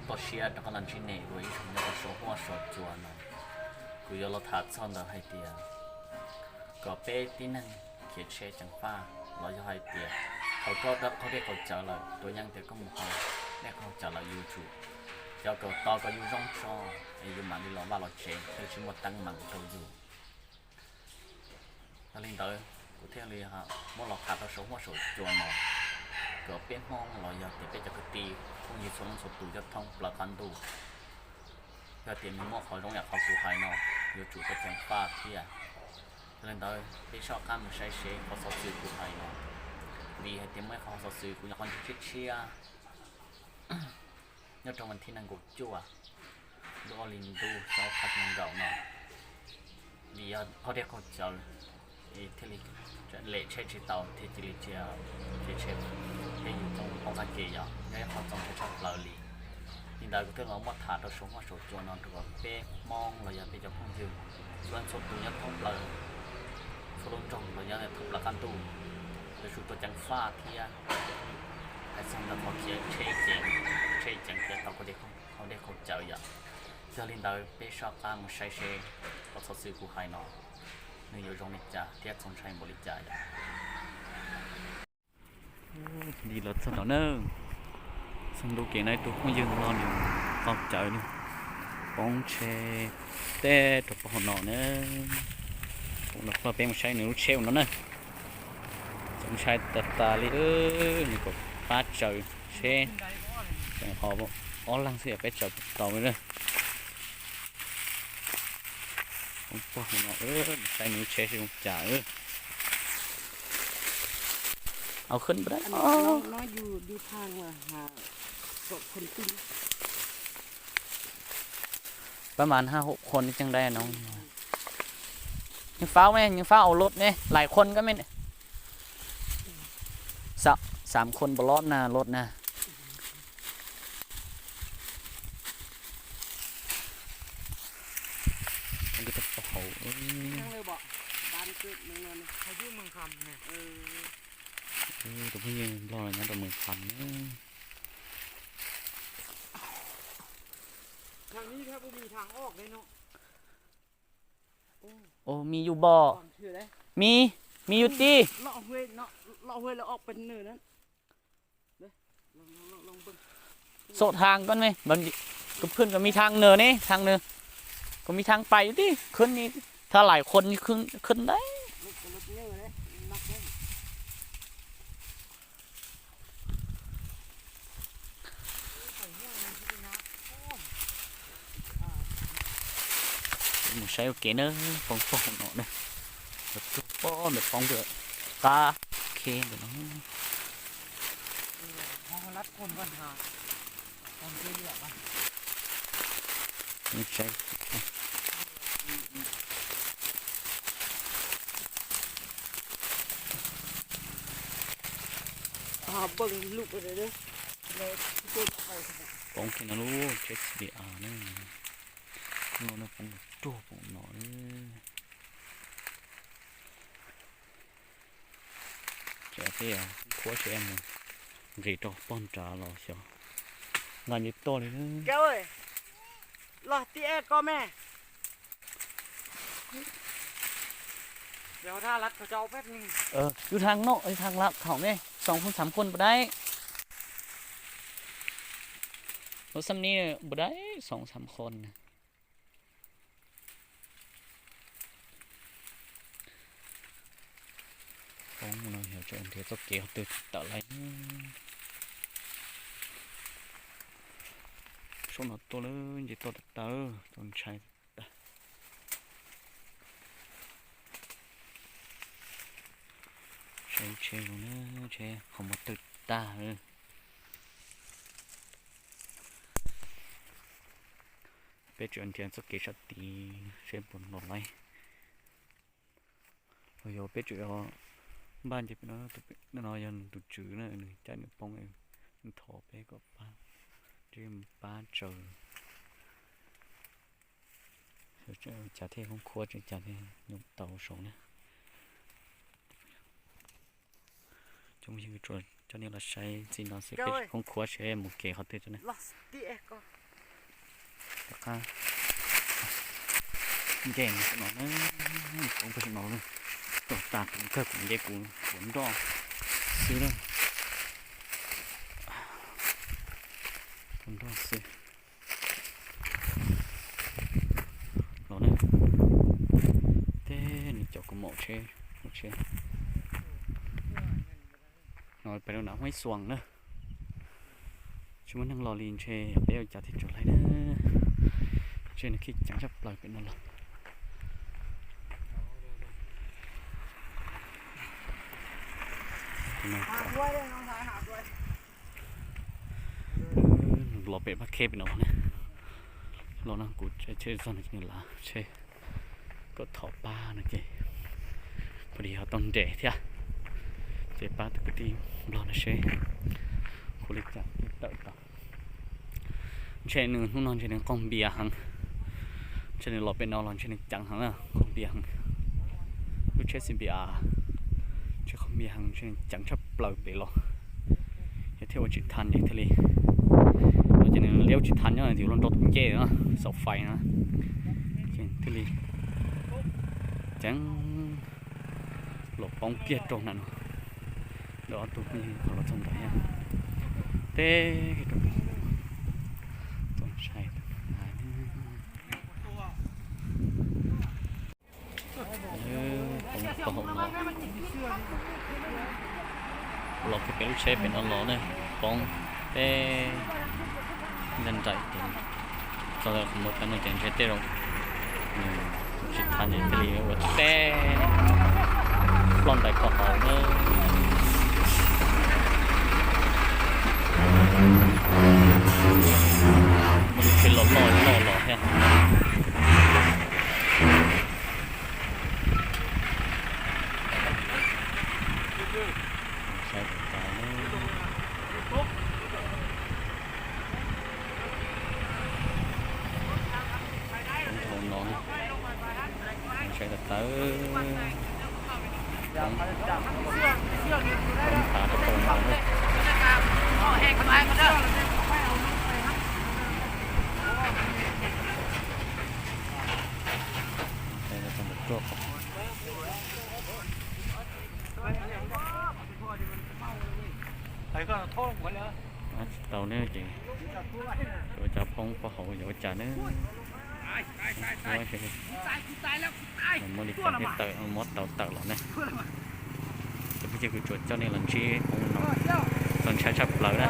Txoj sia rov qab los ntsib nej dua ib zaug nyob rau saum huab saum cua no. Kuv yuav los tham txog ntawm hais tias kom peb tib neeg khiav tsheb ceev faj los yog hais tias thaum koj dawb qaug dej qaug cawv lawm, tuav yeeb tias koj mus haus dej qaug cawv lawm, yus tsum cov kawm tau kom yus zoo tso, es yus mam li los vaj los tsev thiaj tsis muaj teeb meem rau yus. Yog li ntawd kuv thiaj li muab los tham rau saum huab saum cua no, kom peb Hmoob los yog tias peb cov kwv tij phooj ywg txhua leej txhua tus coj thoob plaws qab ntuj. Yog tias nws muaj qhov zoo yam qhov kuv hais no, yuav tsum tau ceev faj thiab. Yog li ntawd peb soj qab mus saib seb qhov xov xwm kuv hais no, vim hais tias muaj ib qhov xov xwm kuv nyuam qhuav nrhiav tshiab tshiab nyob rau vas thib nees nkaum cuaj lub ob hlis ntuj xyoo ob phav nees nkaum no, vim yog qaug dej qaug cawv, thiaj li lem tsheb tsis tau thiaj cia li tsis, tsheb, tsheb yus txoog poob qab ke, yog nyob ib qho txoog tshaj plaws li. Li ntawd kuv thiaj los muab tham rau saum huab saum cua no rau kom peb Hmoob los yog peb cov phooj ywg txhua leej txhua tus nyob thoob plaws txhua lub nroog los yog thoob plaws qab ntuj, yuav tsum tau ceev faj thiab. Hais txog ntawm qhov khiav tsheb ceev, tsheb ceev khiav tau qaug dej qaug cawv yom. Yog li ntawd peb soj qab mus saib seb qhov xov xwm kuv hais no nws yuav zoo li cas thiab txaus ntshai npaum li cas yom. Li los txog no na, txog ntu kev na, ib tug phooj ywg los nws qaug cawv nws poob tsheb teb rau pem hauv no na. Kuv los coj peb mus saib nws lub tsheb no na. Txaus ntshai tas tas li, nws kom pab tsaws tsheb, tseem ho ob leeg xwb yog peb tsaws tsis tau li na. Poob pem hauv no, saib nws lub tsheb seb zoo cas. Au khwb pab dab. Pab mas haj hauv qhon ceeb dab no. Nws faub me, nws faub au lub ne, lais qhon koj me. Xam qhon npaum lub na, lub na. Tus phooj ywg Nplog nyob rau Mws Kham na. Ua, me yus npog, me, me yus tij. Xauj thang koj me, koj phwm kom me thang nws ne, thang nws, kom me thang pais yus tij, khwb ne, tha lais qhon khwb dab. Mus saib ua ke na, poob pem no na. Poob ntawm poob ntawm qab khe ntawm no. Poob kiag no lub tsheb C B R na, no poob ruag pem no. Ces peb khuab seb mus nqis rau pog nrad los xyov nqa nce toj li. Los tij e ko me. Yus thang no, yus thang lab thaum ne, xoom qhon xam qhon puas dai. Lub xam ni puas dai, xoom xam qhon. Poob no yog tseem nrhiav txoj kev qhov twg tsis tawm lawm. Saum no tuaj lawm, nce toj tag tag, txaus ntshai tag. Saib tsheb zoo na, tsheb qhov muag twg tag. Peb tseem nrhiav txoj kev sab tid seb puas los laib. Los yog peb tseem npaj nce pem no, no yog nws tus tswv na, nws caij nws poob, nws thov peb kom pab, pab tsaws. Cas thiaj khoob khuab, cas thiaj nyob tau saud na. Cov phooj ywg, coj nej los saib txij no xwb, peb khoob khuab seb mus kev qhov twg tso na. Nce no, poob pem no, tuaj tag kuv kawg kuv nce kuv tuav nroj xwb na, tuav nroj xwb. Los ne, tej nws cov kuv maum tsheb, tsheb no pem lub nram Huaib Xuas na. Tsis muaj neeg los li ntshe peb ua cas thiaj tsaug laib na. Ntshe nws khij ceev tshaj plaws pem no los. Los pem Pab Kheb pem no ne. Los no kuv tsheb txog no ces nws lav tsheb kom thov pab no ces pom li ho tau nres thiab. Ces pab tus kwv tij Nplog no seb hu li cas thiaj tawm tau. Ntshe nws hnub no ntshe nws qaug npias heev. Ntshe nws los pem no los ntshe nws ceev heev na, qaug npias heev. Lub tsheb C B R ntshe qaug npias heev, ntshe nws ceev tshaj plaws pem los. Yog thiaj ua tsis tau ces thiaj li, no ces nws liab ua tsis tau nyob nws ua luaj nrau tus ncej na, xaum fais na, ces thiaj li ceev los poob kiag rau nram no. Ntawm ob tug phooj ywg qhov los txog ntawd thiab. Teb rau, txaus ntshai. Poob tau hauv no. Los kiag pem lub tsheb pem no los ne, poob teb ncaj nraim ces txog ntawm qhov muag pem no ces ntshe tej zaum nws tsis thaj nws thiaj li ua teb ploj ntais ko hauv na. Muaj lub tsheb loj loj loj los thiab. Saib tau, hauv no, saib tau tawv, poob tav rau hauv no. Saib tau ntawm tuaj qhov. Tsis tau ne ces yuav ua cas, poob poob hauv yuav ua cas ne. Muab li cas thiaj tawm, muab tau tawm los ne. Ces phooj ywg kuv tsuas coj nej los ntsib poob no, txaus ntshai tshaj plaws na.